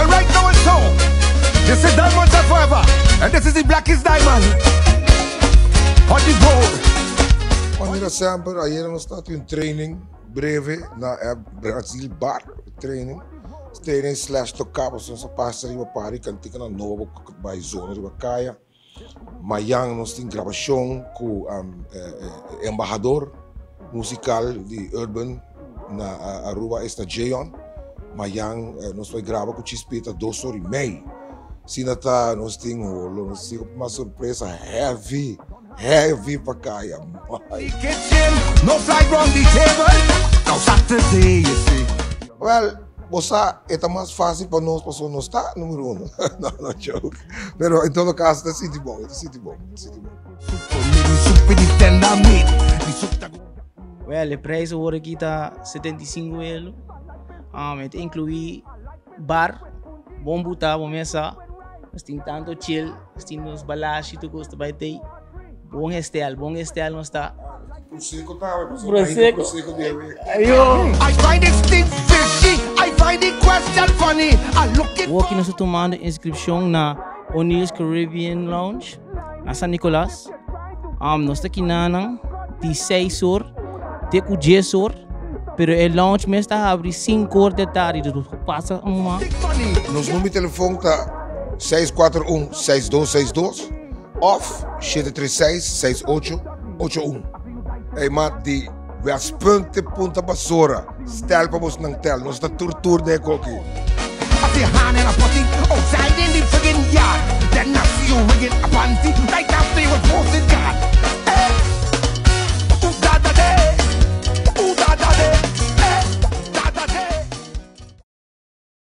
Well, right now it's so. This is Diamonds Are Forever, and this is the Blackest Diamond on the road. Manera semper, ayera nos tabatin un training breve na e Brazil Bar. Training, training slash toká, pasobra nos a pasa riba par di kantikanan nobo ku bai zona riba kaya. Mayan nos tin grabashon ku e embahador musikal di Urban na Aruba esta Jeon. Mayan nos bai graba ku Chispita dos or i mei. Asina ta nos tin holo, nos tin mas sorpresa heavy, heavy pa kaya. Well, bo sa e ta mas fácil pa nos pasobra nos ta numero uno. No, no joke. Pero en todo caso ta sinti bon, ta sinti bon, ta sinti bon. Well, e prijs awor aki ta 75 euro. E ta inclui bar, bon buta, bon mesa. Nos tin tanto chill, nos tin nos balashi tur cos ta bay tey. Bon estel, bon estel nos ta. Prosecco ta, Prosecco. Prosecco di awe. Ayo. I find it thing fishy, I find the question funny. I look it. Awor aki nos ta tumando inscripcion na O'Neill's Caribbean Lounge na San Nicolas. Nos ta kinanan di seis or te ku dies or, pero e lounge mes ta habri sinku or di tardi, dus bo pasa un man. Nos number di telefon ta 641 6262 of 736 6881. Ey mat di Westpunt te Punta Basora, stel pa bos nan tel, nos ta tur tur den e koki.